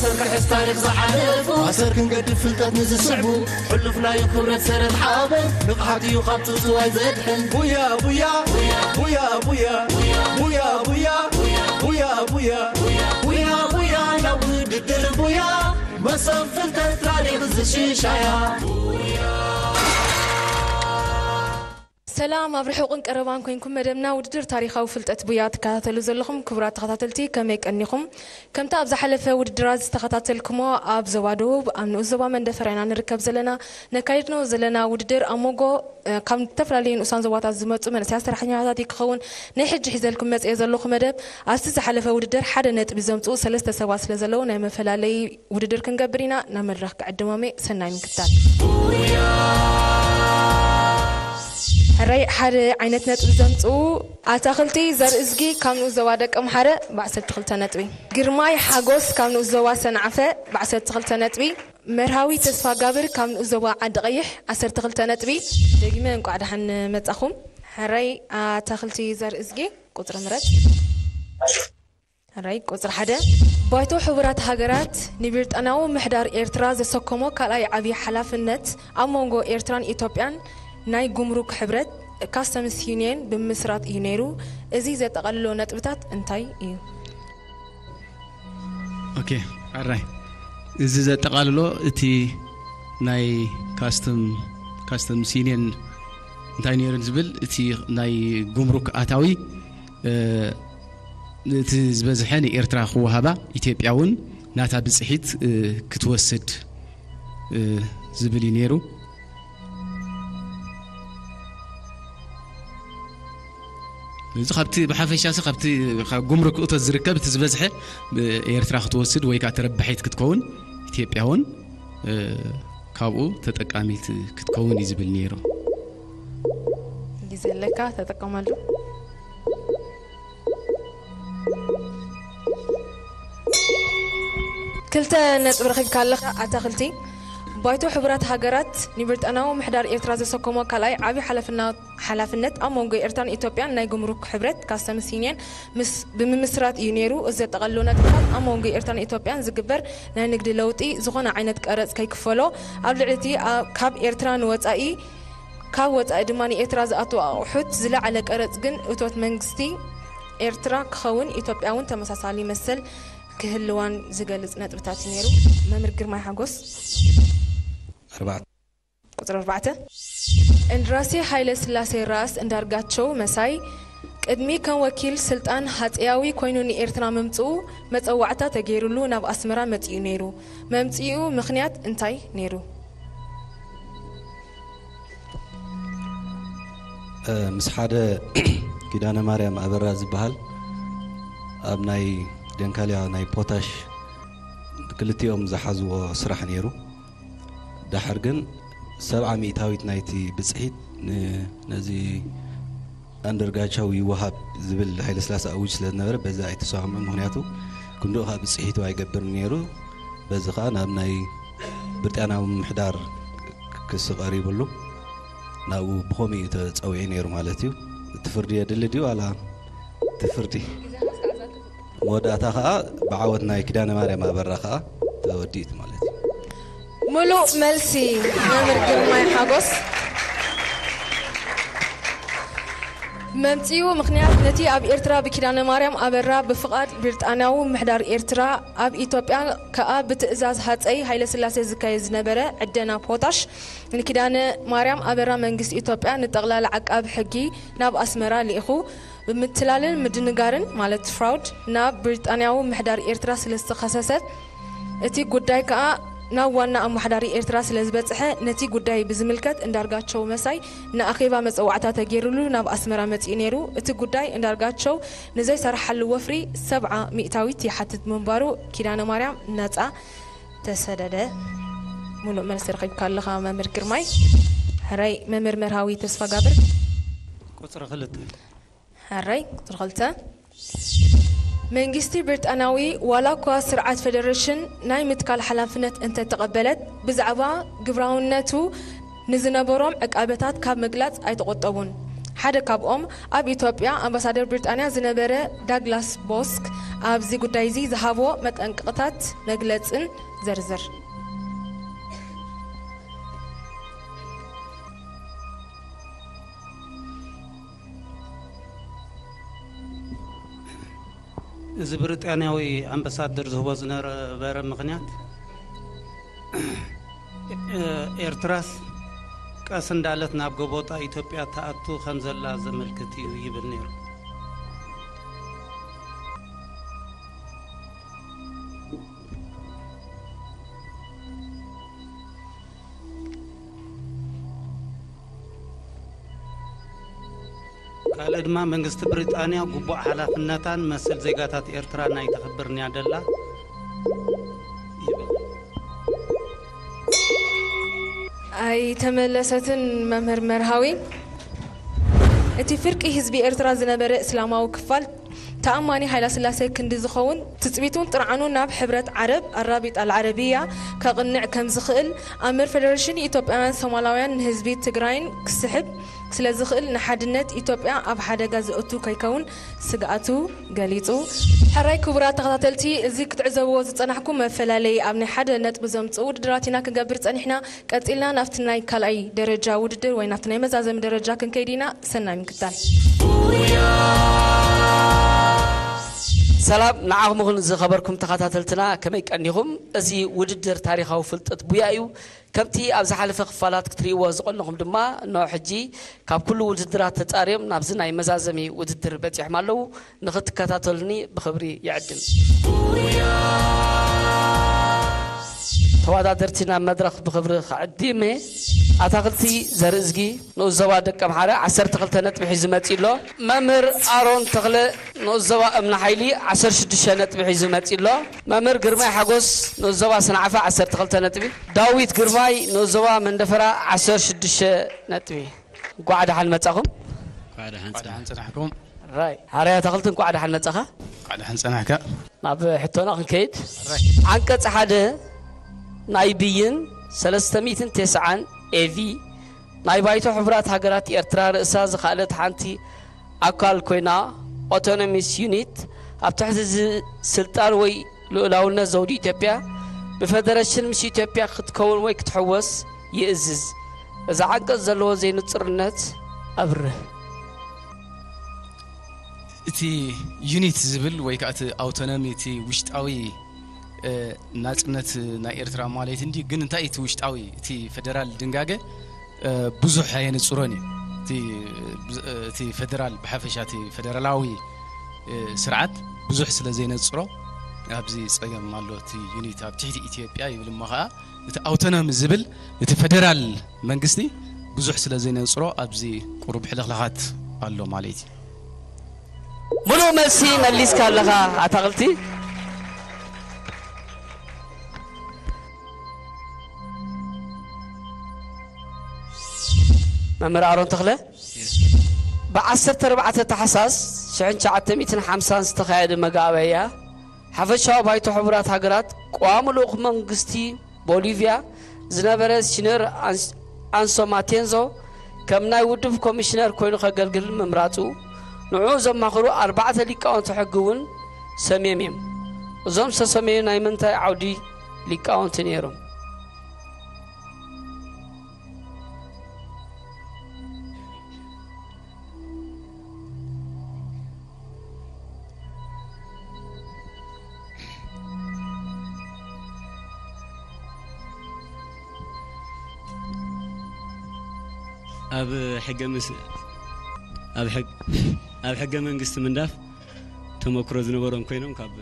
ኣሰር ክሕዝ ታሪኽ ዝሓለፉ ኣሰር ክንገድፍ ፍልጠት ንዝስዕቡ ሕሉፍ ናዩ ክብረት ሰረት ሓበን ንቕሓት እዩ ካብ ጽውጽዋይ ዘድሕን ቡያ ቡያ ቡያ ቡያ ቡያ ቡያ ቡያ ቡያ ቡያ ቡያ ቡያ ናብ ውድድር ቡያ መሶብ ፍልጠት ታሪኽ ዝሽሻያ ሰላም ኣብ ርሑቕን ቀረባን ኮንኩም መደብና ውድድር ታሪኻዊ ፍልጠት ቡያ ትከታተሉ ዘለኹም ክቡራት ተኸታተልቲ ከመይ ቀኒኹም? ከምቲ ኣብ ዝሓለፈ ውድድራት ዝተኸታተልኩሞ ኣብ ዞባ ደቡብ ኣብ ንኡስ ዞባ መንደፈራ ኢና ንርከብ ዘለና። ነካይድኖ ዘለና ውድድር ኣብ መንጎ እ፣ ካብ ዝተፈላለዩ ንኡሳን ዞባታት ዝመፁ መንእሰያት ሰራሕተኛታት ክኸውን ናይ ሕጂ ሒዘልኩም መፅየ ዘለኹ መደብ ኣብቲ ዝሓለፈ ውድድር ሓደ ነጥቢ ዘምፅኡ ሰለስተ ሰባት ስለ ዘለዉ ናይ መፈላለይ ውድድር ክንገብር ኢና። ናብ መድረኽ ክዕድሞም እየ። ሰናይ ምክትታል። ሕራይ ሓደ ዓይነት ነጥቢ ዘምፅኡ ኣታኽልቲ ዘርእዝጊ ካብ ንኡስ ዞባ ደቂ ኣምሓረ ብዓሰርተ ክልተ ነጥቢ፣ ግርማይ ሓጎስ ካብ ንኡስ ዞባ ሰንዓፈ ብዓሰርተ ክልተ ነጥቢ፣ መርሃዊ ተስፋጋብር ካብ ንኡስ ዞባ ዓዲ ቀይሕ ዓሰርተ ክልተ ነጥቢ። ደጊመ እንቋዕ ደሓን መጻኹም። ሕራይ ኣታኽልቲ ዘርእዝጊ ቁጽሪ ምረጽ። ሕራይ ቁጽሪ ሓደ። ባይቶ ሕቡራት ሃገራት ንብሪጣንያዊ ምሕዳር ኤርትራ ዘሰከሞ ካልኣይ ዓብዪ ሓላፍነት ኣብ መንጎ ኤርትራን ኢትዮጵያን ናይ ጉምሩክ ሕብረት፣ ካስተምስ ዩኒየን፣ ብምምስራት እዩ ነይሩ። እዚ ዘጠቓልሎ ነጥብታት እንታይ እዩ? ኦኬ፣ ሕራይ። እዚ ዘጠቓልሎ እቲ ናይ ካስተም፣ ካስተምስ ዩኒየን እንታይ ነይሩ ዝብል እቲ ናይ ጉምሩክ ኣታዊ፣ እ፣ እቲ ዝበዝሐ ንኤርትራ ክወሃባ፣ ኢትዮጵያ እውን ናታ ብፅሒት፣ እ፣ ክትወስድ፣ እ፣ ዝብል እዩ ነይሩ። እዚ ካብቲ ብሓፈሻ ሲ ካብቲ ካብ ጉምሩክ እቶት ዝርከብ እቲ ዝበዝሐ ኤርትራ ክትወስድ ወይ ከዓ ተረባሒት ክትከውን ኢትዮጵያ እውን እ፣ ካብኡ ተጠቃሚት ክትከውን እዩ ዝብል ነይሩ። ግዜ ኣለካ ተጠቀመሉ። ክልተ ነጥቢ ረኺብካ ኣለኻ ኣታኽልቲ። ባይቶ ሕቡራት ሃገራት ንብሪጣንያዊ ምሕዳር ኤርትራ ዘሰከሞ ካልኣይ ዓብዪ ሓላፍና ሓላፍነት ኣብ መንጎ ኤርትራን ኢትዮጵያን ናይ ጉምሩክ ሕብረት፣ ካስተምስ ዩኒየን፣ ምስ ብምምስራት እዩ ነይሩ። እዚ ዘጠቓልሎ ነጥብታት ኣብ መንጎ ኤርትራን ኢትዮጵያን ዝግበር ናይ ንግዲ ለውጢ ዝኾነ ዓይነት ቀረጽ ከይክፈሎ፣ ኣብ ልዕሊ እቲ ኣብ- ካብ ኤርትራ ንወጻኢ፣ ካብ ወጻኢ ድማ ንኤርትራ ዝኣትዉ ኣቑሑት ዝለዓለ ቀረጽ ግን እቶት መንግስቲ ኤርትራ ክኸውን ኢትዮጵያ እውን ተመሳሳሊ መሰል ክህልዋን ዝገልጽ ነጥብታት እዩ ነይሩ። መምህር ግርማይ ሓጎስ። ኣርባዕተ። ቁጽሪ ኣርባዕተ። እንድራሴ ሃይለ ስላሴ ራእስ እንዳርጋቸው መሳይ ቅድሚ ከም ወኪል ስልጣን ሃጸያዊ ኮይኑ ንኤርትራ ምምጽኡ መጸዋዕታ ተገይሩሉ ናብ ኣስመራ መጺኡ ነይሩ። መምጽኡ ምኽንያት እንታይ ነይሩ? ምስ ሓደ ኪዳነ ማርያም ኣበራ ዝበሃል ኣብ ናይ ደንካልያ ናይ ፖታሽ ክልቲኦም ዝሓዝዎ ስራሕ ነይሩ። ዳሕር ግን ሰብዓ ሚእታዊት ናይቲ ብፅሒት ን- ነዚ ኣንደርጋቸው ይወሃብ ዝብል ሃይለስላሴ ኣውጅ ስለ ዝነበረ በዛ ኣይተሰማምዑ። ምክንያቱ ክንድኡ ከዓ ብፅሒቱ ኣይገብርን ነይሩ። በዚ ከዓ ናብ ናይ ብሪጣንያዊ ምምሕዳር ክሲ ቀሪብሉ ናብኡ ብኸምኡ እዩ ተፀዊዑ ነይሩ ማለት እዩ። እቲ ፍርዲ የድሊ ድዩ ዋላ እቲ ፍርዲ መወዳእታ ከዓ ብዓወት ናይ ኪዳነ ማርያም ኣበራ ከዓ ተወዲእት ማለት እዩ። ሙሉእ መልሲ መምህር ግርማይ ሓጎስ። መምፅኡ ምኽንያት ነቲ ኣብ ኤርትራ ብኪዳነ ማርያም ኣበራ ብፍቓድ ብሪጣንያዊ ምሕዳር ኤርትራ ኣብ ኢትዮጵያ ከኣ ብትእዛዝ ሃፀይ ሃይለስላሴ ዝካየድ ዝነበረ ዕደና ፖታሽ ንኪዳነ ማርያም ኣበራ መንግስቲ ኢትዮጵያ ንጠቕላላ ዓቃቢ ሕጊ ናብ ኣስመራ ልኢኹ ብምትላልን ምድንጋርን ማለት ፍራውድ ናብ ብሪጣንያዊ ምሕዳር ኤርትራ ስለዝተኸሰሰት እቲ ጉዳይ ከኣ ናብ ዋና ኣመሓዳሪ ኤርትራ ስለዝበጽሐ ነቲ ጉዳይ ብዝምልከት እንዳርጋቸው መሳይ ንኣኼባ መጸዋዕታ ተገይሩሉ ናብ ኣስመራ መጺኡ ነይሩ። እቲ ጉዳይ እንዳርጋቸው ንዘይሰርሓሉ ወፍሪ ሰብዓ ሚእታዊት ይሓትት ምንባሩ ኪዳነ ማርያም ነጻ ተሰደደ። ሙሉእ መልሲ ረኺብካ ኣለኻ መምህር ግርማይ። ሕራይ መምህር መርሃዊ ተስፋጋብር። ቁፅሪ ክልተ። ሕራይ ቁፅሪ ክልተ። መንግስቲ ብሪጣንያዊ ዋላ እኳ ስርዓት ፌደሬሽን ናይ ምትካል ሓላፍነት እንተተቐበለት ብዛዕባ ግብራውነቱ ንዝነበሮም ዕቃበታት ካብ ምግላፅ ኣይተቖጠቡን። ሓደ ካብኦም ኣብ ኢትዮጵያ ኣምባሳደር ብሪጣንያ ዝነበረ ዳግላስ ቦስክ ኣብዚ ጉዳይ እዚ ዝሃቦ መጠንቀቕታት መግለጽን ዝርዝር። እዚ ብሪጣንያዊ ኣምባሳደር ዝህቦ ዝነበረ ምኽንያት፣ ኤርትራስ ቀስ እንዳለት ናብ ጎቦጣ ኢትዮጵያ ትኣቱ ከም ዘላ ዘመልክት እዩ ይብል ነይሩ። ካልእ ድማ መንግስቲ ብሪጣንያ ግቡእ ሓላፍነታን መሰል ዜጋታት ኤርትራ ናይ ተኽብር ንያ ደላ ይብል። ኣይተመለሰትን መምህር መርሃዊ። እቲ ፍርቂ ህዝቢ ኤርትራ ዝነበረ እስላማዊ ክፋል ተኣማኒ ሃይላስላሴ ክንዲ ዝኸውን ትጽቢቱን ጥርዓኑን ናብ ሕብረት ዓረብ ኣራቢጣ ኣልዓረብያ ከቕንዕ ከም ዝኽእል ኣምር ፌደሬሽን ኢትዮጵያውያን ሶማላውያን ንህዝቢ ትግራይን ክስሕብ ስለ ዝኽእል ንሓድነት ኢትዮጵያ ኣብ ሓደጋ ዘእቱ ከይከውን ስግኣቱ ገሊጹ። ሕራይ ክቡራት ተኸታተልቲ፣ እዚ ክትዕዘብዎ ዝጸናሕኩም መፈላለዪ ኣብ ናይ ሓደ ነጥቢ ዘምጽኡ ውድድራት ኢና ክንገብር ጸኒሕና። ቀጺልና ናብቲ ናይ ካልኣይ ደረጃ ውድድር ወይ ናብቲ ናይ መዛዘሚ ደረጃ ክንከይድ ኢና። ሰናይ ምክታል። ሰላም ንዓኹም ይኹን ዝኸበርኩም ተኸታተልትና፣ ከመይ ቀኒኹም? እዚ ውድድር ታሪኻዊ ፍልጠት ቡያ እዩ። ከምቲ ኣብ ዝሓለፈ ክፋላት ክትርእይዎ ዝቐነኹም ድማ፣ እነሆ ሕጂ ካብ ኩሉ ውድድራት ተጻርዮም ናብዚ ናይ መዛዘሚ ውድድር በጺሖም ኣለዉ። ንኽትከታተሉኒ ብኽብሪ ይዕድም። ተወዳደርቲ ናብ መድረኽ ብኽብሪ ክዕድም እየ። ኣታኽልቲ ዘርእዝጊ ንኡስ ዞባ ደቀምሓረ ዓሰርተ ክልተ ነጥቢ ሒዙ መጺኡ ኣሎ። መምህር ኣሮን ተኽለ ንኡስ ዞባ እምኒ ሓይሊ ዓሰርተ ሽዱሽተ ነጥቢ ሒዙ መጺኡ ኣሎ። መምህር ግርማይ ሓጎስ ንኡስ ዞባ ሰንዓፈ ዓሰርተ ክልተ ነጥቢ፣ ዳዊት ግርማይ ንኡስ ዞባ መንደፈራ ዓሰርተ ሽዱሽተ ነጥቢ። እንኳዕ ደሓን መጻኹም። እንኳዕ ደሓን ደሓን ጽናሕኩም። ራይ ሓርያ ኣታኽልቲ እንኳዕ ደሓን መጻኻ። እንኳዕ ደሓን ጸናሕካ። ናብ ሕቶና ክንከይድ፣ ዓንቀጽ ሓደ ናይ ብይን ሰለስተ ሚእትን ተስዓን ኤቪ ናይ ባይቶ ሕቡራት ሃገራት ኤርትራ ርእሳ ዝኸኣለት ሓንቲ ኣካል ኮይና፣ ኦቶኖሚስ ዩኒት፣ ኣብ ትሕቲ እዚ ስልጣን ወይ ልኡላውነት ዘውዲ ኢትዮጵያ ብፈደረሽን ምስ ኢትዮጵያ ክትከውን ወይ ክትሕወስ ይእዝዝ። እዚ ዓንቀጽ ዘለዎ ዘይንጹርነት ኣብርህ። እቲ ዩኒት ዝብል ወይ ከዓ እቲ ኣውቶኖሚ እቲ ውሽጣዊ ናፅነት ናይ ኤርትራ ማለት እንዲ ግን እንታይ እቲ ውሽጣዊ እቲ ፈደራል ድንጋገ ብዙሕ ኣየንፅሮን እዩ። እቲ ፈደራል ብሓፈሻ እቲ ፈደራላዊ ስርዓት ብዙሕ ስለ ዘይነፅሮ ኣብዚ ፀገም ኣሎ። እቲ ዩኒት ኣብ ትሕቲ ኢትዮጵያ ይብል እሞ ከዓ እቲ ኣውቶኖሚ ዝብል እቲ ፈደራል መንግስቲ ብዙሕ ስለ ዘይነፅሮ ኣብዚ ቁሩብ ሕልኽላኻት ኣሎ ማለት እዩ። ሙሉእ መልሲ መሊስካ ኣለኻ ኣታኽልቲ። መምህር ኣሮን ተኽለ ብ ዓሰርተ ኣርባዕተ ታሕሳስ ሽሕን ትሽዓተ ሚእትን ሓምሳን ዝተኻየደ መጋበያ ሓፈሻዊ ባይቶ ሕቡራት ሃገራት ቅዋም ልኡኽ መንግስቲ ቦሊቪያ ዝነበረ ሲነር ኣንሶ ማቴንዞ ከም ናይ ውድብ ኮሚሽነር ኮይኑ ከገልግል ምምራፁ ንዕኡ ዘማኽሩ ኣርባዕተ ሊቃውንቲ ሕጊ እውን ሰምዮም እዮም። እዞም ዝተሰመዩ ናይ ምንታይ ዓውዲ ሊቃውንቲ ነይሮም? ኣብ ሕገ ምስ ኣብ ሕግ ኣብ ሕገ መንግስቲ ምንዳፍ ተመክሮ ዝነበሮም ኮይኖም ካብ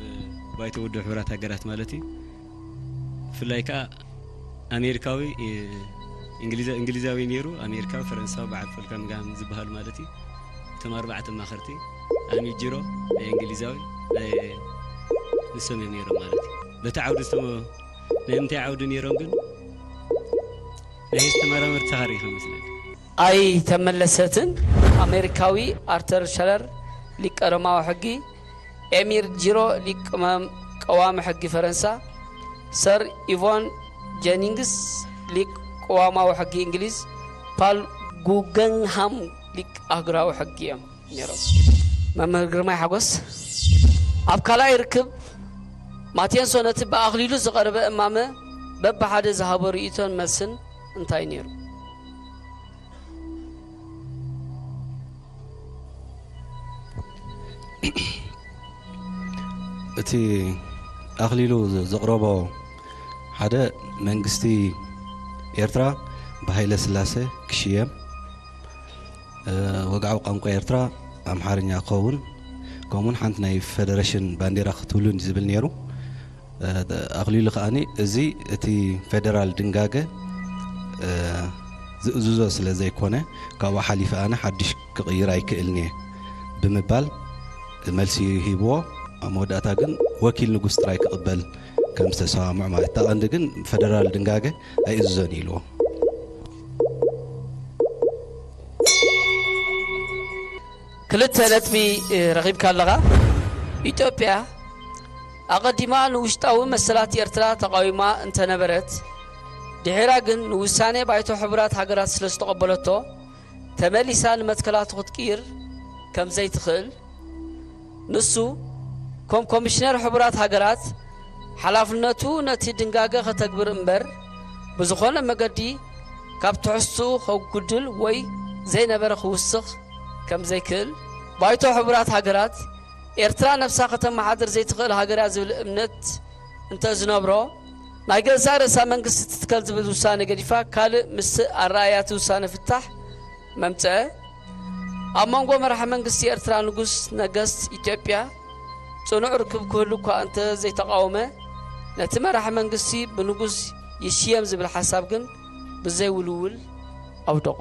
ባይቶ ውድብ ሕቡራት ሃገራት ማለት እዩ። ብፍላይ ከዓ ኣሜሪካዊ እንግሊዛዊ ነይሩ ኣሜሪካዊ ፈረንሳዊ በዓል ፈልካንጋም ዝበሃሉ ማለት እዩ። እቶም ኣርባዕተ ማኸርቲ ኣሚጂሮ ናይ እንግሊዛዊ ናይ ንሶም እዮም ነይሮም ማለት እዩ። በቲ ዓውዲ ዝተመ ናይ ምንታይ ዓውዲ ነይሮም ግን ናይ ሂስ ተመራመርቲ ተኻሪኻ መስለኒ። ኣይተመለሰትን። ኣሜሪካዊ ኣርተር ሸለር ሊቀ ሮማዊ ሕጊ፣ ኤሚር ጂሮ ሊቅ ቀዋሚ ሕጊ ፈረንሳ፣ ሰር ኢቮን ጀኒንግስ ሊቅ ቅዋማዊ ሕጊ እንግሊዝ፣ ፓል ጉገንሃም ሊቅ ኣህጉራዊ ሕጊ እዮም ነይሮም። መምህር ግርማይ ሓጎስ ኣብ ካልኣይ ርክብ ማቴንሶ ነቲ ብኣኽሊሉ ዝቐረበ እማመ በብሓደ ዝሃቦ ርእይቶን መልስን እንታይ ነይሩ? እቲ ኣኽሊሉ ዘቕረቦ ሓደ መንግስቲ ኤርትራ ብሃይለ ስላሴ ክሽየም፣ ወግዓዊ ቋንቋ ኤርትራ ኣምሓርኛ ክኸውን፣ ከምኡውን ሓንቲ ናይ ፈደረሽን ባንዴራ ክትህሉን ዝብል ነይሩ። ኣኽሊሉ ከኣ እዚ እቲ ፌደራል ድንጋገ ዝእዝዞ ስለ ዘይኮነ፣ ካብኡ ሓሊፈ ኣነ ሓድሽ ክቕይር ኣይክእልን እየ ብምባል መልሲ ሂብዎ። ኣብ መወዳእታ ግን ወኪል ንጉስ ጥራይ ክቕበል ከም ዝተሰማምዑ ማለት። እታ ቀንዲ ግን ፈደራል ድንጋገ ኣይእዝዞን ኢልዎ። ክልተ ነጥቢ ረኺብካ ኣለኻ። ኢትዮጵያ ኣቐዲማ ንውሽጣዊ መሰላት ኤርትራ ተቓዊማ እንተነበረት፣ ድሒራ ግን ንውሳኔ ባይቶ ሕቡራት ሃገራት ስለ ዝተቐበለቶ፣ ተመሊሳ ንመትከላቱ ክትቅይር ከም ዘይትኽእል፣ ንሱ ከም ኮሚሽነር ሕቡራት ሃገራት ሓላፍነቱ ነቲ ድንጋገ ከተግብር እምበር፣ ብዝኾነ መገዲ ካብ ትሕዝትኡ ከጉድል ወይ ዘይነበረ ክውስኽ ከም ዘይክእል፣ ባይቶ ሕቡራት ሃገራት ኤርትራ ነብሳ ከተመሓድር ዘይትኽእል ሃገር እያ ዝብል እምነት እንተ ዝነብሮ፣ ናይ ገዛእ ርእሳ መንግስቲ ትትከል ዝብል ውሳነ ገዲፋ፣ ካልእ ምስ ኣረኣእያ እቲ ውሳነ ፍታሕ መምጽአ። ኣብ መንጎ መራሒ መንግስቲ ኤርትራ ንጉስ ነገስት ኢትዮጵያ ጽኑዕ ርክብ ክህሉ እኳ እንተ ዘይተቓወመ፣ ነቲ መራሒ መንግስቲ ብንጉስ ይሽየም ዝብል ሓሳብ ግን ብዘይውልውል ኣውደቖ።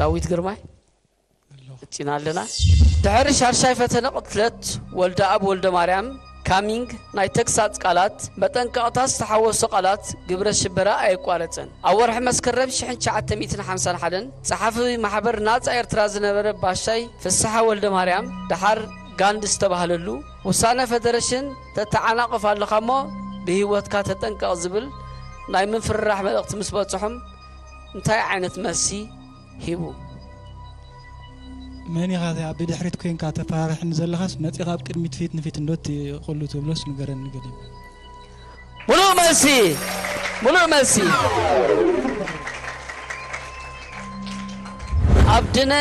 ዳዊት ግርማይ። ቀጺና ኣለና። ድሕሪ ሻድሻይ ፈተነ ቅትለት ወልደኣብ ወልደማርያም ካሚንግ ናይ ተግሳጽ ቃላት፣ መጠንቀቕታ ዝተሓወሶ ቃላት ግብረ ሽበራ ኣየቋረጸን። ኣብ ወርሒ መስከረም ሽሕን ትሽዓተ ሚእትን ሓምሳን ሓደን ጸሓፊ ማሕበር ናጻ ኤርትራ ዝነበረ ባሻይ ፍስሓ ወልደማርያም፣ ደሓር ጋንዲ ዝተባህለሉ፣ ውሳነ ፈደረሽን ተተዓናቕፍ ኣለኻ እሞ ብህይወትካ ተጠንቀቕ ዝብል ናይ ምፍርራሕ መልእኽቲ ምስ በጽሖም እንታይ ዓይነት መልሲ ሂቡ። መን ኢኻ እዚኣ ብድሕሪት ኮይንካ ተፈራርሕኒ ዘለኻስ መጺኻ ኣብ ቅድሚት ፊት ንፊት እንዶ እቲ ኩሉ ትብሎስ ንገረኒ ገለ። ሙሉእ መልሲ፣ ሙሉእ መልሲ። ኣብ ድነ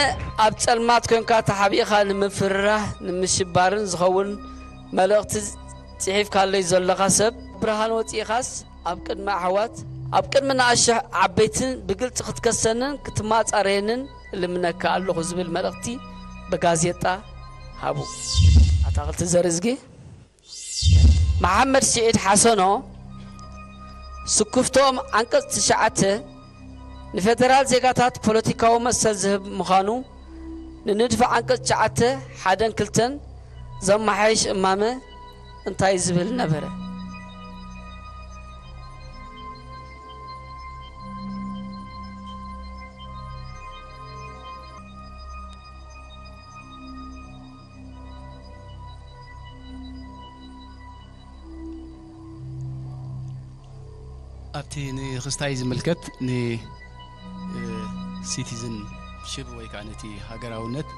ኣብ ጸልማት ኮይንካ ተሓቢእኻ ንምፍርራህ ንምሽባርን ዝኸውን መልእኽቲ ጽሒፍካለይ ዘለኻ ሰብ ብርሃን ወጺእኻስ ኣብ ቅድሚ ኣሕዋት ኣብ ቅድሚ ንኣሽሕ ዓበይትን ብግልጺ ክትከሰንን ክትማጻረየንን እልምነካ ኣለኹ ዝብል መልእኽቲ ብጋዜጣ ሃቡ። ኣታኽልቲ ዘርእዝጊ መሓመድ ስዒድ ሓሰኖ ስኩፍቶኦም ዓንቀጽ ትሽዓተ ንፌደራል ዜጋታት ፖለቲካዊ መሰል ዝህብ ምዃኑ ንንድፊ ዓንቀጽ ትሽዓተ ሓደን ክልተን ዘመሓይሽ እማመ እንታይ ዝብል ነበረ? ኣብቲ ንክስታይ ዝምልከት ንሲቲዝን ሽፕ ወይ ከዓ ነቲ ሃገራውነት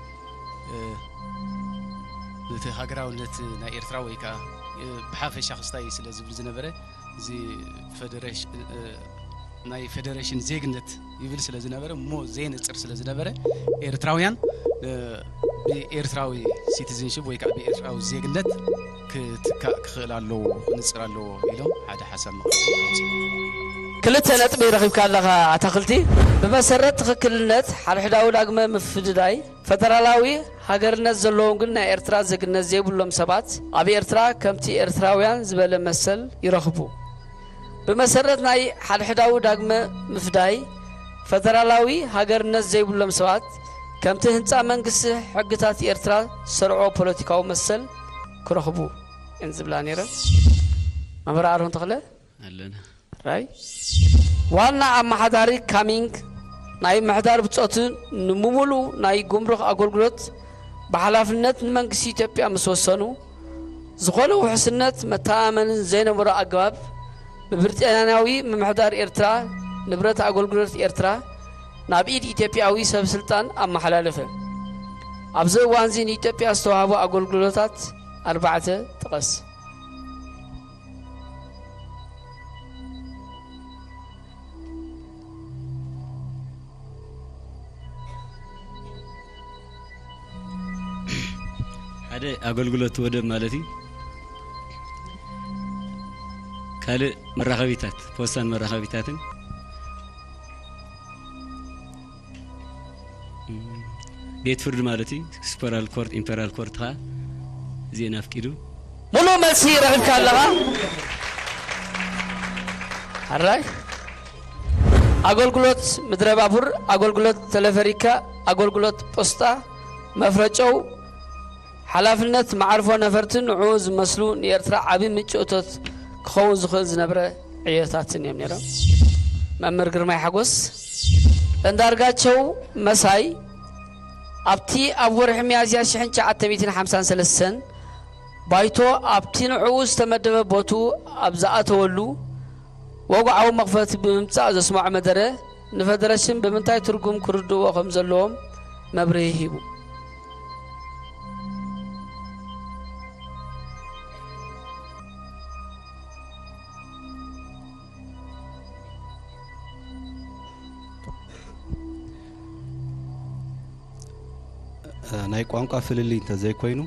ነቲ ሃገራውነት ናይ ኤርትራ ወይ ከዓ ብሓፈሻ ክስታይ ስለ ዝብል ዝነበረ እዚ ናይ ፌደሬሽን ዜግነት ይብል ስለ ዝነበረ እሞ ዘየንፅር ስለ ዝነበረ ኤርትራውያን ብኤርትራዊ ሲቲዝንሽፕ ወይ ከዓ ብኤርትራዊ ዜግነት ክትካእ ክኽእል ኣለዎ፣ ክንፅር ኣለዎ ኢሎም ሓደ ሓሳብ መቐረቢ። ክልተ ነጥቢ ረኺብካ ኣለኻ ኣታኽልቲ። ብመሰረት ትኽክልነት ሓድሕዳዊ ዳግመ ምፍድዳይ ፈደራላዊ ሃገርነት ዘለዎም ግን ናይ ኤርትራ ዜግነት ዘይብሎም ሰባት ኣብ ኤርትራ ከምቲ ኤርትራውያን ዝበለ መሰል ይረኽቡ። ብመሰረት ናይ ሓድሕዳዊ ዳግመ ምፍዳይ ፈደራላዊ ሃገርነት ዘይብሎም ሰባት ከምቲ ህንፃ መንግስቲ ሕግታት ኤርትራ ዝሰርዖ ፖለቲካዊ መሰል ክረኽቡ እየን ዝብላ ነይረን። መምህር ኣሮን ተኽለ ኣለና። ራይ ዋና ኣመሓዳሪ ካሚንግ ናይ ምሕዳር ብጾቱ ንምሙሉ ናይ ጉምሩክ ኣገልግሎት ብሓላፍነት ንመንግስቲ ኢትዮጵያ ምስ ወሰኑ ዝኾነ ውሕስነት መተኣማመንን ዘይነበሮ ኣገባብ ብብሪጣንያዊ ምምሕዳር ኤርትራ ንብረት ኣገልግሎት ኤርትራ ናብ ኢድ ኢትዮጵያዊ ሰብ ስልጣን ኣመሓላለፈ። ኣብዚ እዋንዚ ንኢትዮጵያ ዝተዋህቡ ኣገልግሎታት ኣርባዕተ ጥቐስ። ሓደ ኣገልግሎት ወደብ ማለት እዩ። ካልእ መራኸቢታት፣ ፖስታን መራኸቢታትን፣ ቤት ፍርዲ ማለት እዩ። ሱፐራል ኮርት፣ ኢምፐራል ኮርት ኸዓ እዚአን ኣፍቂዱ። ሙሉእ መልሲ ረኺብካ ኣለኻ። ኣራይ፣ ኣገልግሎት ምድረ ባቡር፣ ኣገልግሎት ተለፈሪካ፣ ኣገልግሎት ፖስጣ፣ መፍረጨው፣ ሓላፍነት መዓርፎ ነፈርትን ንዕኡ ዝመስሉ ንኤርትራ ዓቢ ምጭ እቶት ክኸውን ዝኽእል ዝነበረ ዕዮታትን እዮም ነይሮም። መምህር ግርማይ ሓጎስ፣ እንዳርጋቸው መሳይ፣ ኣብቲ ኣብ ወርሒ ሚያዝያ ሽሕን ትሽዓተ ሚእትን ሓምሳን ሰለስተን ባይቶ ኣብቲ ንዕኡ ዝተመደበ ቦትኡ ኣብ ዝኣተወሉ፣ ወግዓዊ መኽፈቲ ብምምጻእ ዘስምዖ መደረ፣ ንፈደረሽን ብምንታይ ትርጉም ክርድእዎ ከም ዘለዎም መብርሂ ሂቡ። ናይ ቋንቋ ፍልልይ እንተዘይኮይኑ፣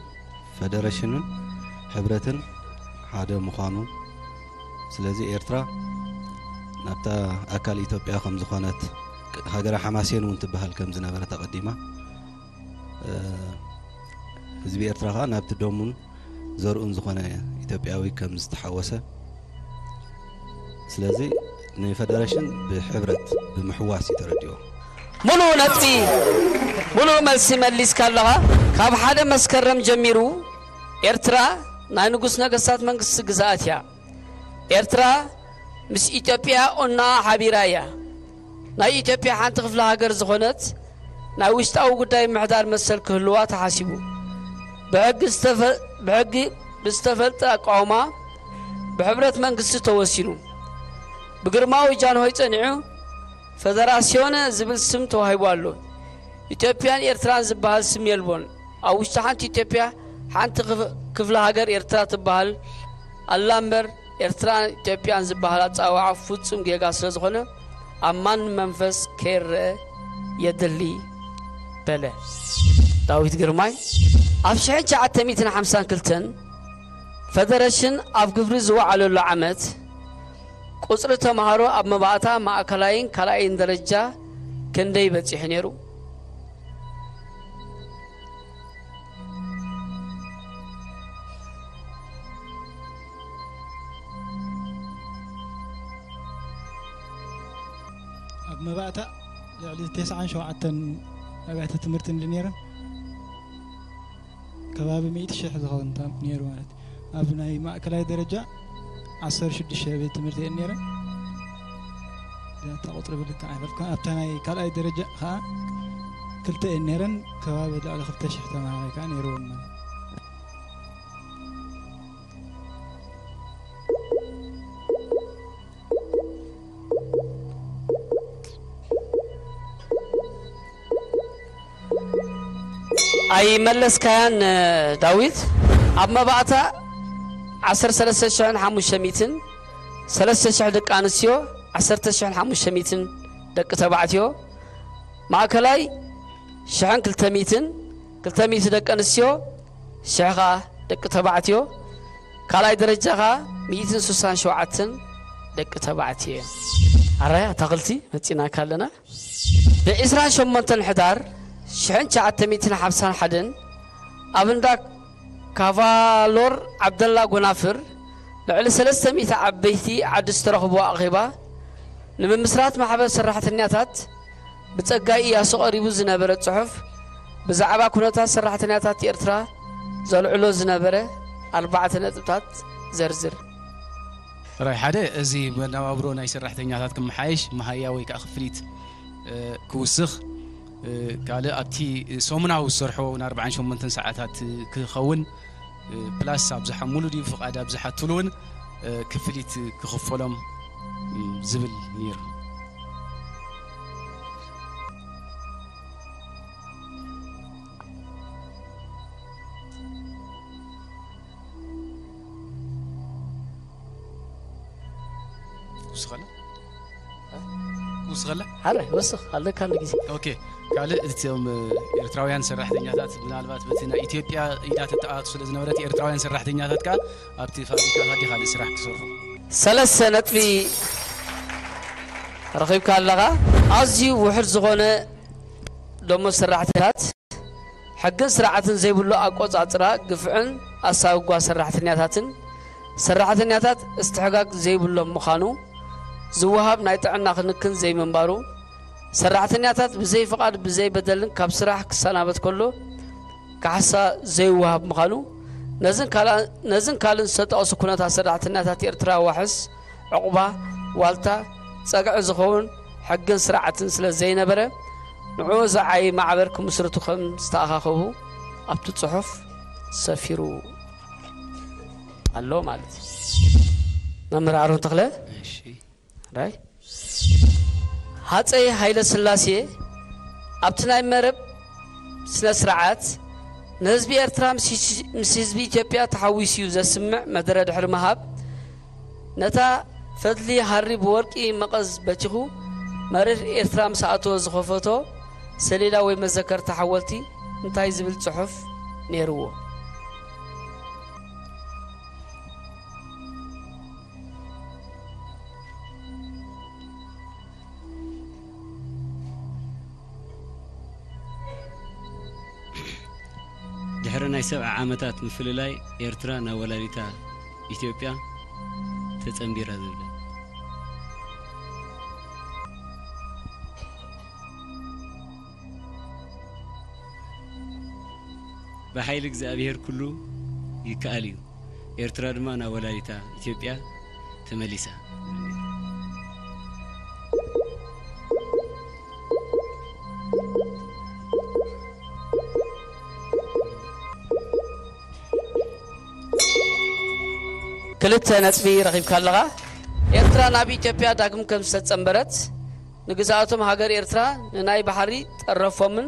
ፈደረሽንን ሕብረትን ሓደ ምዃኑ፣ ስለዚ ኤርትራ ናብታ ኣካል ኢትዮጵያ ከም ዝኾነት፣ ሃገረ ሓማሴን እውን ትበሃል ከም ዝነበረት ኣቐዲማ፣ ህዝቢ ኤርትራ ኸኣ ናብቲ ደሙን ዘርኡን ዝኾነ ኢትዮጵያዊ ከም ዝተሓወሰ፣ ስለዚ ንፈደረሽን ብሕብረት ብምሕዋስ እዩ ተረዲኦ። ሙሉእ ነጥቢ፣ ሙሉእ መልሲ መሊስካ ኣለኻ። ካብ ሓደ መስከረም ጀሚሩ ኤርትራ ናይ ንጉስ ነገስታት መንግስቲ ግዝኣት እያ። ኤርትራ ምስ ኢትዮጵያ ኦናኣ ሓቢራ እያ። ናይ ኢትዮጵያ ሓንቲ ክፍለ ሃገር ዝኾነት ናይ ውሽጣዊ ጉዳይ ምሕዳር መሰል ክህልዋ ተሓሲቡ። ብሕጊ ዝተፈ-፣ ብሕጊ ብዝተፈልጠ ኣቃውማ ብሕብረት መንግስቲ ተወሲኑ። ብግርማዊ ጃንሆይ ጸኒዑ ፈደራሲዮነ ዝብል ስም ተዋሂቡ ኣሎ። ኢትዮጵያን ኤርትራን ዝበሃል ስም የልቦን። ኣብ ውሽጢ ሓንቲ ኢትዮጵያ ሓንቲ ክፍ-፣ ክፍለ ሃገር ኤርትራ ትበሃል ኣላ እምበር፣ ኤርትራን ኢትዮጵያን ዝበሃል ኣጸዋውዓ ፍጹም ጌጋ ስለ ዝኾነ፣ ኣብ ማንም መንፈስ ከይረኣ የድሊ በለ ዳዊት ግርማይ። ኣብ ሽሕን ትሽዓተ ሚእትን ሓምሳን ክልተን ፈደረሽን ኣብ ግብሪ ዝወዓለሉ ዓመት፣ ቁጽሪ ተማሃሮ ኣብ መባእታ ማእከላይን ካልኣይን ደረጃ ክንደይ በጺሑ ነይሩ? ኣብ መባእታ ልዕሊ ተስዓን ሸውዓተን ኣብያተ ትምህርቲ እንዲ ነይረን፣ ከባቢ ሚእቲ ሽሕ ዝኸውን ታ-፣ ነይሩ ማለት እዩ። ኣብ ናይ ማእከላይ ደረጃ ዓሰርተ ሽዱሽተ ቤት ትምህርቲ እየን ነይረን። እታ ቁጽሪ ብልክዕ ኣይፈልኩን። ኣብታ ናይ ካልኣይ ደረጃ ከዓ ክልተ እየን ነይረን። ከባቢ ልዕሊ ክልተ ሽሕ ተምሃራይ ከዓ ነይርወን ማለት እዩ። ኣይመለስካያን ዳዊት። ኣብ መባእታ ዓሰርተ ሰለስተ ሽሕን ሓሙሽተ ሚእትን፣ ሰለስተ ሽሕ ደቂ ኣንስትዮ፣ ዓሰርተ ሽሕን ሓሙሽተ ሚእትን ደቂ ተባዕትዮ፣ ማእከላይ ሽሕን ክልተ ሚእትን፣ ክልተ ሚእቲ ደቂ ኣንስትዮ፣ ሽሕ ኸኣ ደቂ ተባዕትዮ፣ ካልኣይ ደረጃ ኸኣ ሚእትን ስሳን ሸውዓተን ደቂ ተባዕትዮ እዮም። ኣራይ ኣታኽልቲ መጺናካ ኣለና። ብዒስራን ሸሞንተን ሕዳር ሽሕን ትሽዓተ ሚእትን ሓምሳን ሓደን ኣብ እንዳ ካቫሎር ዓብደላ ጎናፍር ልዕሊ ሰለስተ ሚእቲ ዓበይቲ ዓዲ ዝተረኽብዎ ኣኼባ ንምምስራት ማሕበር ሰራሕተኛታት ብጸጋይ ኢያሱ ቀሪቡ ዝነበረ ጽሑፍ ብዛዕባ ኩነታት ሰራሕተኛታት ኤርትራ ዘልዕሎ ዝነበረ ኣርባዕተ ነጥብታት ዘርዝር። ራይ ሓደ፣ እዚ መነባብሮ ናይ ሰራሕተኛታት ክመሓየሽ፣ መሃያ ወይ ከዓ ክፍሊት ክውስኽ፣ ካልእ ኣብቲ ሰሙናዊ ዝሰርሖ ን ኣርባዓን ሸሞንተን ሰዓታት ክኸውን፣ ፕላስ ኣብዝሓ ሙሉ ድዩ ፍቓድ ኣብዝሓ ትብሉ እውን ክፍሊት ክኽፈሎም ዝብል ነይሩ። ክውስኸለ ክውስኸለ። ሓራይ ወስኽ ኣለካ፣ ንግዜ። ኦኬ። ካልእ፣ እቶም ኤርትራውያን ሰራሕተኛታት፣ ምናልባት በቲ ናይ ኢትዮጵያ ኢዳ ትተኣቱ ስለ ዝነበረት፣ ኤርትራውያን ሰራሕተኛታት ከኣ ኣብቲ ፋብሪካታት ዲኻ ካልእ ስራሕ ክሰርሑ? ሰለስተ ነጥቢ ረኺብካ ኣለኻ። ኣዝዩ ውሑድ ዝኾነ ደሞዝ ሰራሕተኛታት፣ ሕግን ስርዓትን ዘይብሉ ኣቆጻጽራ፣ ግፍዕን ኣሳጓ ሰራሕተኛታትን፣ ሰራሕተኛታት እስትሕጋግ ዘይብሎም ምዃኑ፣ ዝወሃብ ናይ ጥዕና ክንክን ዘይምንባሩ፣ ሰራሕተኛታት ብዘይ ፍቓድ ብዘይ በደልን ካብ ስራሕ ክሰናበት ከሎ ካሕሳ ዘይወሃብ ምዃኑ፣ ነዝን ካልኣ-፣ ነዝን ካልእን ዝተጠቕሱ ኩነታት ሰራሕተኛታት ኤርትራ ዋሕስ፣ ዕቑባ፣ ዋልታ፣ ጸግዒ ዝኸውን ሕግን ስርዓትን ስለ ዘይነበረ፣ ንዕኡ ዝዓዪ ማዕበር ክምስርቱ ከም ዝተኣኻኸቡ ኣብቲ ጽሑፍ ሰፊሩ ኣሎ ማለት እዩ። መምህር ኣሮን ተኽለ። እሺ። ራይ ሃፀይ ሃይለ ስላሴ ኣብቲ ናይ መረብ ስነ ስርዓት ንህዝቢ ኤርትራ ምስ፣ ምስ ህዝቢ ኢትዮጵያ ተሓዊሱ እዩ ዘስምዕ መደረ ድሕሪ ምሃብ፣ ነታ ፈትሊ ሃሪ ብወርቂ መቐዝ በቲኹ መሬት ኤርትራ ምስ ኣእተወ ዝኸፈቶ ሰሌዳ ወይ መዘከርታ ሓወልቲ እንታይ ዝብል ጽሑፍ ነይርዎ? ድሕሪ ናይ ሰብዓ ዓመታት ምፍልላይ ኤርትራ ናብ ወላዲታ ኢትዮጵያ ተጸንቢራ ዝብል። ብሓይሊ እግዚኣብሔር ኩሉ ይከኣል እዩ። ኤርትራ ድማ ናብ ወላዲታ ኢትዮጵያ ተመሊሳ። ክልተ ነጥቢ ረኺብካ ኣለኻ። ኤርትራ ናብ ኢትዮጵያ ዳግም ከም ዝተጸንበረት፣ ንግዝኣቶም ሃገር ኤርትራ ንናይ ባሕሪ ጠረፎምን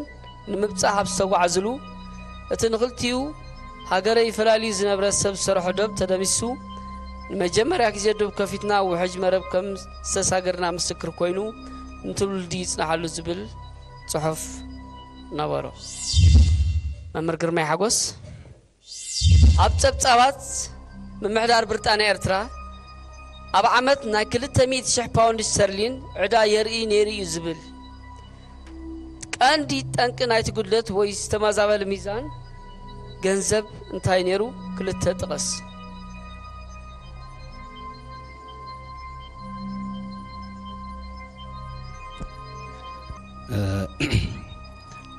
ንምብጻሕ ኣብ ዝተጓዕዝሉ፣ እቲ ንኽልቲኡ ሃገረ ይፈላልዩ ዝነበረ ሰብ ዝሰርሖ ዶብ ተደሚሲሱ፣ ንመጀመርያ ግዜ ዶብ ከፊትና ውሕጅ መረብ ከም ዝተሳገርና ምስክር ኮይኑ ንትውልዲ ይጽንሓሉ ዝብል ጽሑፍ ነበሮ። መምህር ግርማይ ሓጎስ። ኣብ ጸብጻባት ምምሕዳር ብሪጣንያ ኤርትራ ኣብ ዓመት ናይ ክልተ ሚእቲ ሽሕ ፓውንድ ስተርሊን ዕዳ የርኢ ነይሩ እዩ ዝብል። ቀንዲ ጠንቂ ናይቲ ጉድለት ወይ ዝተመዛበለ ሚዛን ገንዘብ እንታይ ነይሩ? ክልተ ጥቐስ።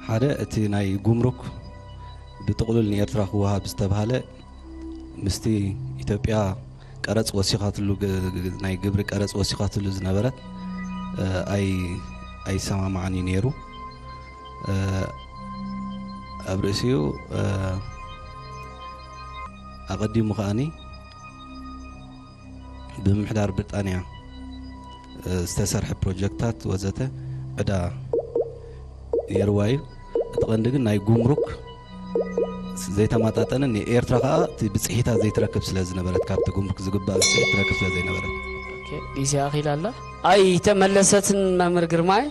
ሓደ እቲ ናይ ጉምሩክ ብጥቕሉል ንኤርትራ ክወሃብ ዝተብሃለ ምስቲ ኢትዮጵያ ቀረጽ ወሲኻትሉ ግ- ግ- ናይ ግብሪ ቀረጽ ወሲኻትሉ ዝነበረት ኣይ ኣይሰማማዕን እዩ ነይሩ። ኣብ ርእሲኡ ኣቐዲሙ ከኣኒ ብምምሕዳር ብሪጣንያ ዝተሰርሐ ፕሮጀክታት ወዘተ ዕዳ ነይርዋ እዩ። እቲ ቀንዲ ግን ናይ ጉምሩክ ዘይተመጣጠነ፣ ንኤርትራ ከዓ እቲ ብፅሒታት ዘይትረክብ ስለ ዝነበረት፣ ካብቲ ጉምሩክ ዝግባእ ብፅሒት ትረክብ ስለ ዘይነበረት። ግዜ ኣኺላ ኣላ። ኣይተመለሰትን። መምህር ግርማይ፣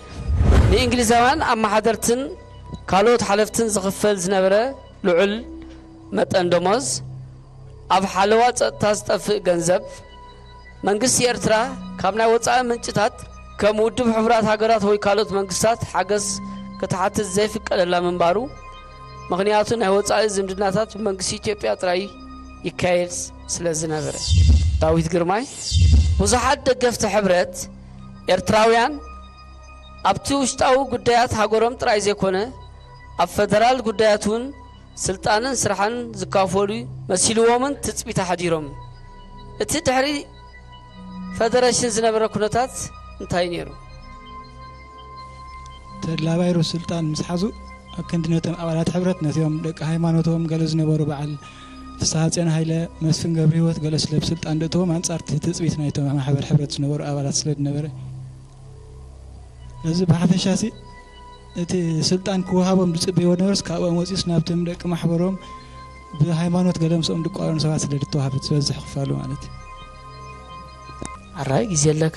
ንእንግሊዛውያን ኣመሓደርትን ካልኦት ሓለፍትን ዝኽፈል ዝነበረ ልዑል መጠን ደሞዝ፣ ኣብ ሓለዋ ጸጥታ ዝጠፍእ ገንዘብ፣ መንግስቲ ኤርትራ ካብ ናይ ወጻኢ ምንጭታት ከም ውድብ ሕቡራት ሃገራት ወይ ካልኦት መንግስታት ሓገዝ ክትሓትት ዘይፍቀደላ ምንባሩ፣ ምኽንያቱ ናይ ወጻኢ ዝምድናታት ብመንግስቲ ኢትዮጵያ ጥራይ ይካየድ ስለ ዝነበረ። ዳዊት ግርማይ። ብዙሓት ደገፍቲ ሕብረት ኤርትራውያን ኣብቲ ውሽጣዊ ጉዳያት ሃገሮም ጥራይ ዘይኮነ ኣብ ፈደራል ጉዳያት እውን ስልጣንን ስራሕን ዝካፈሉ መሲልዎምን ትጽቢት ኣሕዲሮም። እቲ ድሕሪ ፈደረሽን ዝነበረ ኩነታት እንታይ ነይሩ? ተድላ ባይሩ ስልጣን ምስ ሓዙ ኣብ ክንዲ ነቶም ኣባላት ሕብረት ነቲኦም ደቂ ሃይማኖቶም ገለ ዝነበሩ በዓል ፍስሃጽዮን ሃይለ፣ መስፍን ገብረህይወት ገለ ስለ ብስልጣን ደእትዎም ኣንጻር እቲ ትጽቢት ናይቶም ማሕበር ሕብረት ዝነበሩ ኣባላት ስለ ዝነበረ ነዚ ብሓፈሻሲ እቲ ስልጣን ክወሃቦም ዝጽበይዎ ነበርስ ካብኦም ወፂኡስ ናብቶም ደቂ ማሕበሮም ብሃይማኖት ገለ ምስኦም ድቋሮም ሰባት ስለ ዝተዋሃበት ዝበዝሕ ክፋሉ ማለት እዩ። ኣራይ ግዜ ኣለካ።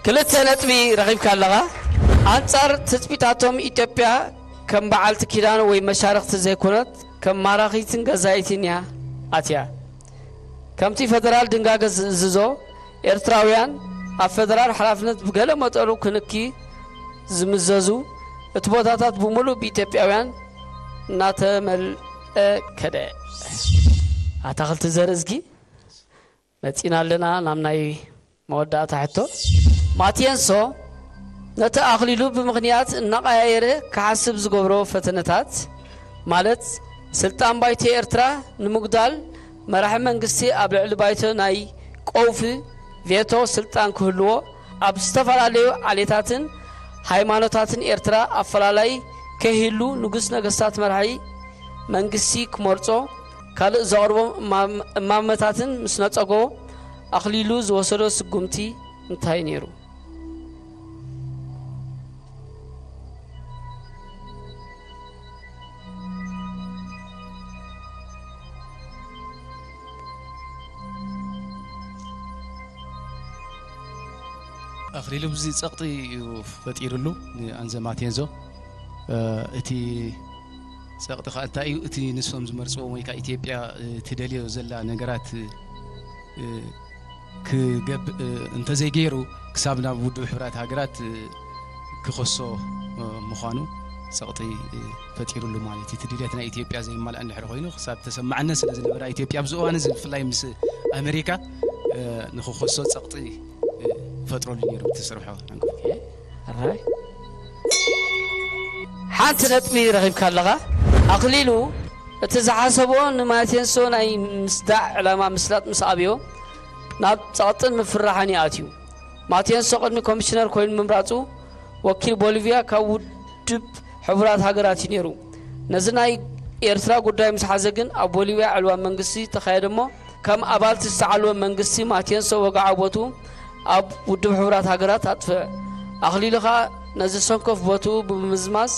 ክልተ ነጥቢ ረኺብካ ኣለኻ። ኣንጻር ትጽቢታቶም፣ ኢትዮጵያ ከም በዓልቲ ኪዳን ወይ መሻርኽቲ ዘይኮነት፣ ከም ማራኺትን ገዛኢትን እያ ኣትያ። ከምቲ ፈደራል ድንጋገ ዝእዝዞ፣ ኤርትራውያን ኣብ ፈደራል ሓላፍነት ብገለ መጠኑ ክንኪ ዝምዘዙ፣ እቲ ቦታታት ብምሉእ ብኢትዮጵያውያን እናተመልአ ከደ። ኣታኽልቲ ዘርእዝጊ፣ መጺና ኣለና ናብ ናይ መወዳእታ ሕቶ። ማቴንሶ ነቲ ኣኽሊሉ ብምኽንያት እናቐያየረ ክሓስብ ዝገብሮ ፈተነታት፣ ማለት ስልጣን ባይቶ ኤርትራ ንምጉዳል፣ መራሒ መንግስቲ ኣብ ልዕሊ ባይቶ ናይ ቀውፊ፣ ቬቶ፣ ስልጣን ክህልዎ፣ ኣብ ዝተፈላለዩ ዓሌታትን ሃይማኖታትን ኤርትራ ኣፈላላይ ከይህሉ፣ ንጉስ ነገስታት መራሒ መንግስቲ ክመርጾ፣ ካልእ ዘቕርቦም እማም-፣ እማመታትን ምስ ነጸጎ፣ ኣኽሊሉ ዝወሰዶ ስጉምቲ እንታይ ነይሩ? ኣኽሊሉ ብዙ ጸቕጢ እዩ ፈጢሩሉ ንኣንዘ ማቴንዞ። እ፣ እቲ ጸቕጢ ኸኣ እንታይ እዩ? እቲ ንሶም ዝመርጽዎም ወይ ከኣ ኢትዮጵያ፣ እ፣ ትደልዮ ዘላ ነገራት፣ እ፣ ክገብእ፣ እ፣ እንተዘይገይሩ፣ ክሳብ ናብ ውድብ ሕብራት ሃገራት፣ እ፣ ክኸሶ፣ እ፣ ምዃኑ ጸቕጢ፣ እ፣ ፈጢሩሉ ማለት እዩ። እቲ ድልየት ናይ ኢትዮጵያ ዘይማልኣ እንድሕር ኮይኑ፣ ክሳብ ተሰማዕነት ስለ ዝነበራ ኢትዮጵያ ኣብዚ እዋን እዚ፣ ብፍላይ ምስ ኣሜሪካ፣ እ፣ ንኽኸሶ ጸቕጢ፣ እ፣ ፈጥረሉ ነይሩ፣ እቲ ዝሰርሖ ዕንቅፋት። ኦኬ፣ ኣራይ። ሓንቲ ነጥቢ ረኺብካ ኣለኻ። ኣኽሊሉ፣ እቲ ዝሓሰቦ ንማቴንሶ ናይ ምስዳዕ ዕላማ ምስላጥ ምስ ኣብዮ፣ ናብ ጸቕጥን ምፍርራሕን ይኣትዩ። ማቴንሶ ቅድሚ ኮሚሽነር ኮይኑ ምምራጹ፣ ወኪል ቦሊቪያ ካብ ውድብ ሕቡራት ሃገራት እዩ ነይሩ። ነዚ ናይ ኤርትራ ጉዳይ ምስ ሓዘ ግን፣ ኣብ ቦሊቪያ ዕልዋ መንግስቲ ተኻየደ እሞ፣ ከም ኣባልቲ ዝተዓልወ መንግስቲ ማቴንሶ ወግዓዊ ቦትኡ ኣብ ውድብ ሕቡራት ሃገራት ኣጥፍአ። ኣኽሊሉ ኸኣ ነዚ ሰንኮፍ ቦትኡ ብምምዝማዝ፣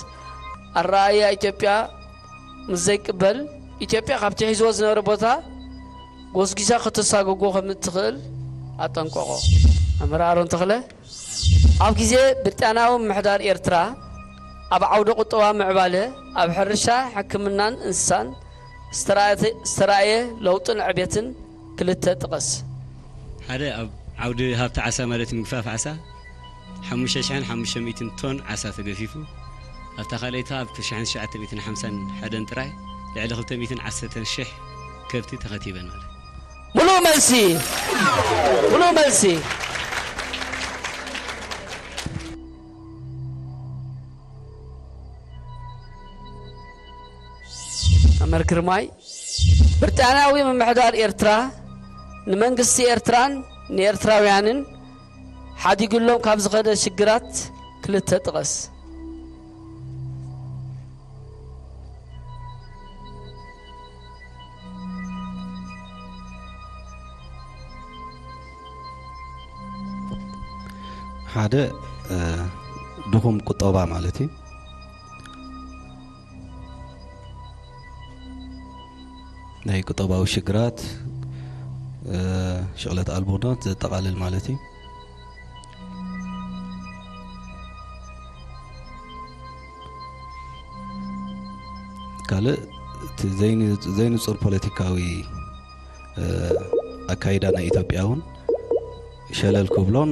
ኣረኣእያ ኢትዮጵያ ምስ ዘይቅበል፣ ኢትዮጵያ ካብቲ ሒዝዎ ዝነበረ ቦታ ጎስጒሳ ክትሳጎጎ ከም እትኽእል ኣጠንቀቖ። መምህር ኣሮን ተኽለ፣ ኣብ ግዜ ብሪጣንያዊ ምምሕዳር ኤርትራ፣ ኣብ ዓውደ ቁጠባ ምዕባለ፣ ኣብ ሕርሻ፣ ሕክምናን እንስሳን ዝተራእየ፣ ዝተራእየ ለውጥን ዕቤትን ክልተ ጥቐስ። ሓደ፣ ኣብ ዓውዲ ሃብቲ ዓሳ፣ ማለት ምግፋፍ ዓሳ፣ ሓሙሽተ ሽሕን ሓሙሽተ ሚእትን ቶን ዓሳ ተገፊፉ። ኣብታ ካልኣይቲ፣ ኣብ ክልተ ሽሕን ትሽዓተ ሚእትን ሓምሳን ሓደን ጥራይ፣ ልዕሊ ክልተ ሚእትን ዓሰርተን ሽሕ ከብቲ ተኸቲበን ማለት። ሙሉእ መልሲ፣ ሙሉእ መልሲ። መምህር ግርማይ፣ ብሪጣንያዊ ምምሕዳር ኤርትራ ንመንግስቲ ኤርትራን ንኤርትራውያንን ሓዲጉሎም ካብ ዝኸደ ሽግራት ክልተ ጥቐስ። ሓደ፣ እ፣ ድኹም ቁጠባ ማለት እዩ። ናይ ቁጠባዊ ሽግራት፣ እ፣ ሽቕለት ኣልቦነት ዘጠቓልል ማለት እዩ። ካልእ፣ እቲ ዘይን-፣ ዘይንጹር ፖለቲካዊ፣ እ፣ ኣካይዳ ናይ ኢትዮጵያ እውን ሸለል ክብሎን፣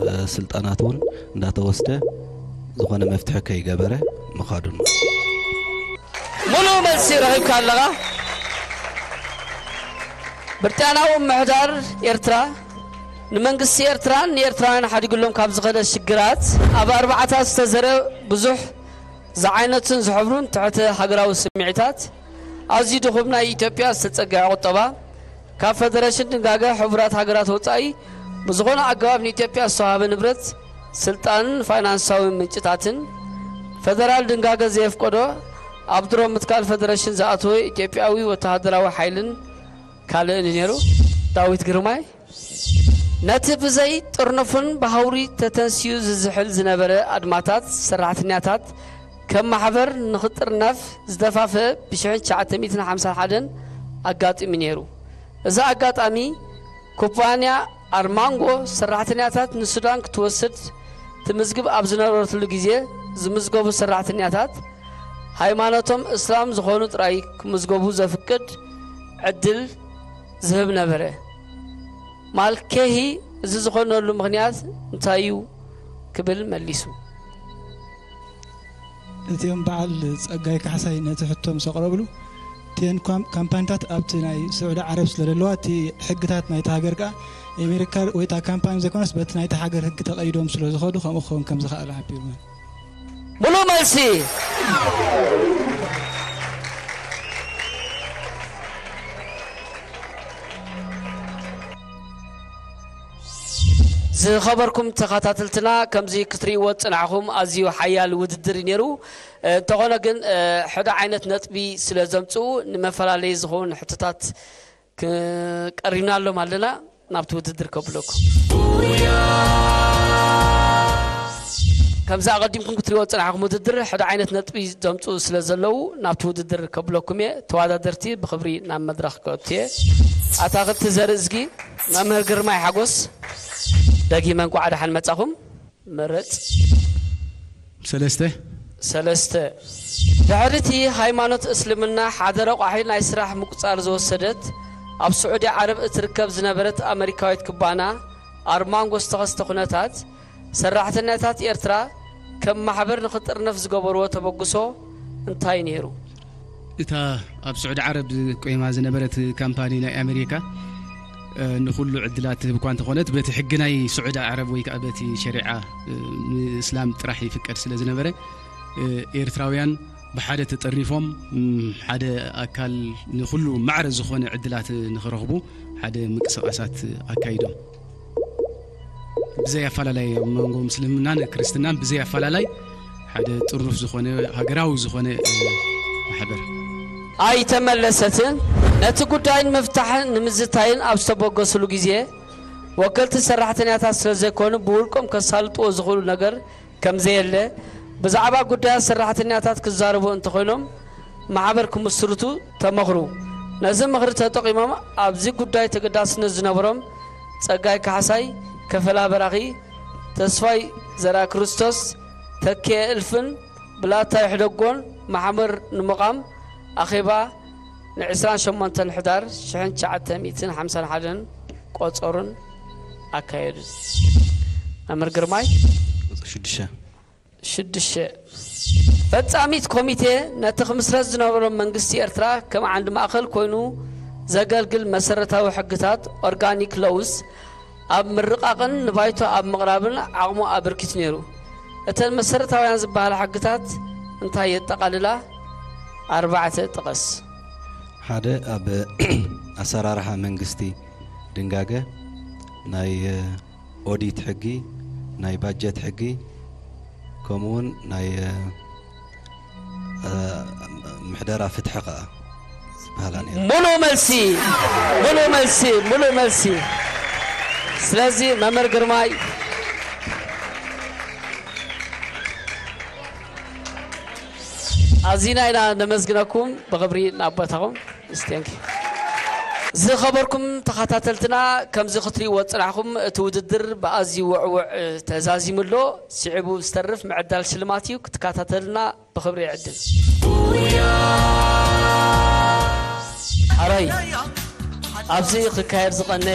እ፣ ስልጣናት እውን እንዳተወስደ ዝኾነ መፍትሒ ከይገበረ ምኻዱን። ሙሉእ መልሲ ረኺብካ ኣለኻ። ብሪጣንያዊ ምምሕዳር ኤርትራ ንመንግስቲ ኤርትራን ንኤርትራውያን ሓዲጉሎም ካብ ዝኸደ ሽግራት፣ ኣብ ኣርባዕታት ዝተዘረ ብዙሕ ዝዓይነቱን ዝሕብሩን ትሕተ ሃገራዊ ስምዒታት፣ ኣዝዩ ድኹም ናይ ኢትዮጵያ ዝተጸግዐ ቁጠባ፣ ካብ ፈደረሽን ድንጋገ ሕቡራት ሃገራት ወጻኢ ብዝኾነ ኣገባብ ንኢትዮጵያ ዝተዋህበ ንብረት፣ ስልጣንን ፋይናንሳዊ ምንጭታትን፣ ፈደራል ድንጋገ ዘየፍቀዶ ኣብ ድሮ ምትካል ፈደረሽን ዝኣተወ ኢትዮጵያዊ ወተሃደራዊ ሓይልን ካልእ እዩ ነይሩ። ዳዊት ግርማይ ነቲ ብዘይ ጥርንፉን ብሃውሪ ተተንስዩ ዝዝሕል ዝነበረ ኣድማታት ሰራሕተኛታት ከም ማሕበር ንኽጥርነፍ ዝደፋፍአ ብ ሽሕን ትሽዓተ ሚእትን ሓምሳን ሓደን ኣጋጢሙ ነይሩ። እዚ ኣጋጣሚ ኩባንያ ኣርማንጎ ሰራሕተኛታት ንሱዳን ክትወስድ ትምዝግብ ኣብ ዝነበረትሉ ግዜ ዝምዝገቡ ሰራሕተኛታት ሃይማኖቶም እስላም ዝኾኑ ጥራይ ክምዝገቡ ዘፍቅድ ዕድል ዝህብ ነበረ። ማልኬሂ እዚ ዝኾነሉ ምኽንያት እንታይ እዩ ክብል መሊሱ። እቲኦም በዓል ጸጋይ ካሕሳይ ነቲ ሕቶ ምስ ኣቕረብሉ እተን ካም- ካምፓኒታት ኣብቲ ናይ ስዑዲ ዓረብ ስለ ዘለዋ እቲ ሕግታት ናይቲ ሃገር ከኣ ኣሜሪካ ወይ እታ ካምፓኒ ዘይኮነስ በቲ ናይቲ ሃገር ሕጊ ተቐይዶም ስለ ዝኸዱ ከምኡ ክኸውን ከም ዝኸኣለ ሓቢሩና። ሙሉእ መልሲ። ዝኸበርኩም ተኸታተልትና ከምዚ ክትርእይዎ ዝጸናሕኹም ኣዝዩ ሓያል ውድድር እዩ ነይሩ። እንተኾነ ግን ሕደ ዓይነት ነጥቢ ስለ ዘምጽኡ ንመፈላለዪ ዝኸውን ሕቶታት ቀሪብናሎም ኣለና። ናብቲ ውድድር ከብለኩም ከምዚ ኣቐዲምኩም ክትሪኦ ዝጸናሕኩም ውድድር ሕደ ዓይነት ነጥቢ ዘምጽኡ ስለ ዘለዉ ናብቲ ውድድር ከብለኩም እየ። ተወዳደርቲ ብኽብሪ ናብ መድረኽ ክእቱ እየ። ኣታኽልቲ ዘርእዝጊ መምህር ግርማይ ሓጎስ ደጊመ እንኳዕ ደሓን መጻኹም። መረጽ ሰለስተ ሰለስተ ድሕሪ እቲ ሃይማኖት እስልምና ሓደ ረቋሒ ናይ ስራሕ ምቁጻር ዝወሰደት ኣብ ስዑዲ ዓረብ እትርከብ ዝነበረት ኣመሪካዊት ክባና ኣርማንጎ ዝተኸስተ ኩነታት ሰራሕተኛታት ኤርትራ ከም ማሕበር ንኽጥርነፍ ዝገበርዎ ተበግሶ እንታይ ነይሩ? እታ ኣብ ስዑዲ ዓረብ ቆይማ ዝነበረት ካምፓኒ ናይ ኣሜሪካ ንኩሉ ዕድላት ትህብ እኳ እንተኾነት በቲ ሕጊ ናይ ስዑዲ ዓረብ ወይ ከዓ በቲ ሸሪዓ ንእስላም ጥራሕ ይፍቀድ ስለ ዝነበረ ኤርትራውያን ብሓደ ተጠርኒፎም ሓደ ኣካል ንኩሉ ማዕረ ዝኾነ ዕድላት ንክረኽቡ ሓደ ምንቅስቃሳት ኣካይዶም። ብዘይ ኣፈላላይ ኣብ መንጎ ምስልምናን ክርስትናን ብዘይ ኣፈላላይ ሓደ ጥሩፍ ዝኾነ ሃገራዊ ዝኾነ ማሕበር ኣይተመለሰትን። ነቲ ጉዳይ ንምፍታሕን ንምዝታይን ኣብ ዝተበገስሉ ግዜ ወከልቲ ሰራሕተኛታት ስለ ዘይኮኑ ብውልቆም ከሳልጥዎ ዝኽእሉ ነገር ከም ዘየለ ብዛዕባ ጉዳያት ሰራሕተኛታት ክዛረቡ እንተኾይኖም ማሕበር ክምስርቱ ተመኽሩ። ነዚ ምኽሪ ተጠቒሞም ኣብዚ ጉዳይ ተገዳስነት ዝነበሮም ጸጋይ ካሕሳይ፣ ከፈላ በራኺ፣ ተስፋይ ዘርኣክርስቶስ፣ ተኬ እልፍን ብላታ ይሕደጎን ማሕበር ንምቓም ኣኼባ ን ዕስራን ሸሞንተን ሕዳር ሽሕን ትሽዓተ ሚእትን ሓምሳን ሓደን ቆጸሩን ኣካየዱ። መምህር ግርማይ ቁፅሪ ሽዱሽተ ሽዱሽተ ፈጻሚት ኮሚቴ ነቲ ክምስረት ዝነበሮ መንግስቲ ኤርትራ ከም ዓንዲ ማእኸል ኮይኑ ዘገልግል መሰረታዊ ሕግታት ኦርጋኒክ ሎውስ ኣብ ምርቓቕን ንባይቶ ኣብ ምቕራብን ዓቕሙ ኣበርኪቱ ነይሩ። እተን መሰረታውያን ዝበሃላ ሕግታት እንታይ የጠቓልላ? ኣርባዕተ ጥቐስ። ሓደ ኣብ ኣሰራርሓ መንግስቲ ድንጋገ ናይ ኦዲት ሕጊ፣ ናይ ባጀት ሕጊ ከምኡውን ናይ ምሕደራ ፍትሒ ከዓ ዝበሃላ ነይሩ። ሙሉእ መልሲ ሙሉእ መልሲ ሙሉእ መልሲ። ስለዚ መምህር ግርማይ ኣዚና ኢና ነመስግነኩም። ብኽብሪ ናብ ቦታኹም። Thank you። ዝኸበርኩም ተኸታተልትና ከምዚ ክትሪእዎ ዝፅናሕኩም እቲ ውድድር ብኣዝዩ ውዕውዕ ተዛዚሙ ኣሎ። ስዒቡ ዝተርፍ ምዕዳል ሽልማት እዩ። ክትከታተልና ብኽብሪ ይዕድም። ሓራይ ኣብዚ ክካየድ ዝቐነ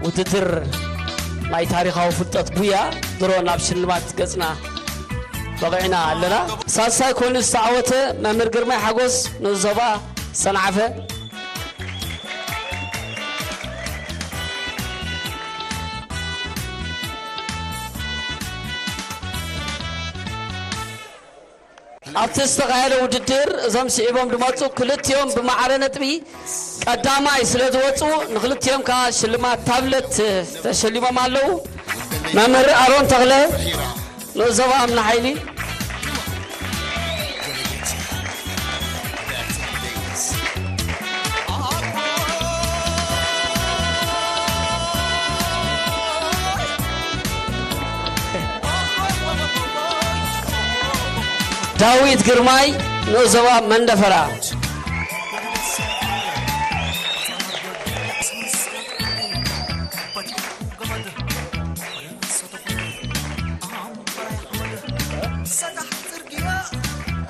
ውድድር ናይ ታሪኻዊ ፍልጠት ጉያ ድሮ ናብ ሽልማት ገጽና በቒዕና ኣለና። ሳልሳይ ኮይኑ ዝተዓወተ መምህር ግርማይ ሓጎስ ንዞባ ሰንዓፈ። ኣብቲ ዝተኻየደ ውድድር እዞም ስዒቦም ዝመፁ ክልቲኦም ብማዕረ ነጥቢ ቀዳማይ ስለ ዝወፁ ንክልቲኦም ከዓ ሽልማት ታብለት ተሸሊሞም ኣለዉ። መምህር ኣሮን ተኽለ ንኡስ ዞባ ኣምና ሓይሊ ዳዊት ግርማይ፣ ንኡስ ዞባ መንደፈራ።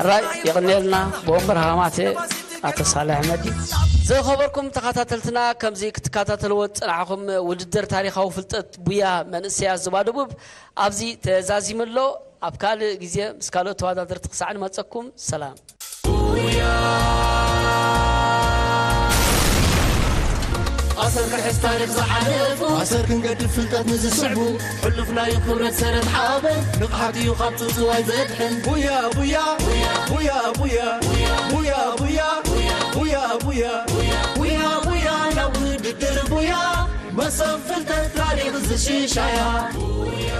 ሕራይ የቕንየልና ብወንበር ሃማተ ኣቶ ሳልሕ መዲ። ዝኸበርኩም ተኸታተልትና፣ ከምዚ ክትከታተልዎ ዝጸናሕኩም ውድድር ታሪኻዊ ፍልጠት ቡያ መንእሰያት ዞባ ደቡብ ኣብዚ ተዛዚሙ ኣሎ። ኣብ ካልእ ግዜ ምስ ካልኦት ተወዳደርቲ ክሳዕ ንመጸኩም፣ ሰላም። ኣሰር ክሕዝ ታሪኽ ዝሓለፉ ኣሰር ክንገድፍ ፍልጠት ንዝስዕቡ ሕሉፍ ናይ ክብረት ሰረት ሓበን ንቕሓት እዩ ካብ ጽውጽዋይ ዘድሕን ቡያ ቡያ ቡያ ቡያ ቡያ ቡያ ቡያ ቡያ ቡያ ቡያ ናብ ውድድር ቡያ መሰብ ፍልጠት ታሪኽ ዝሽሻያ ቡያ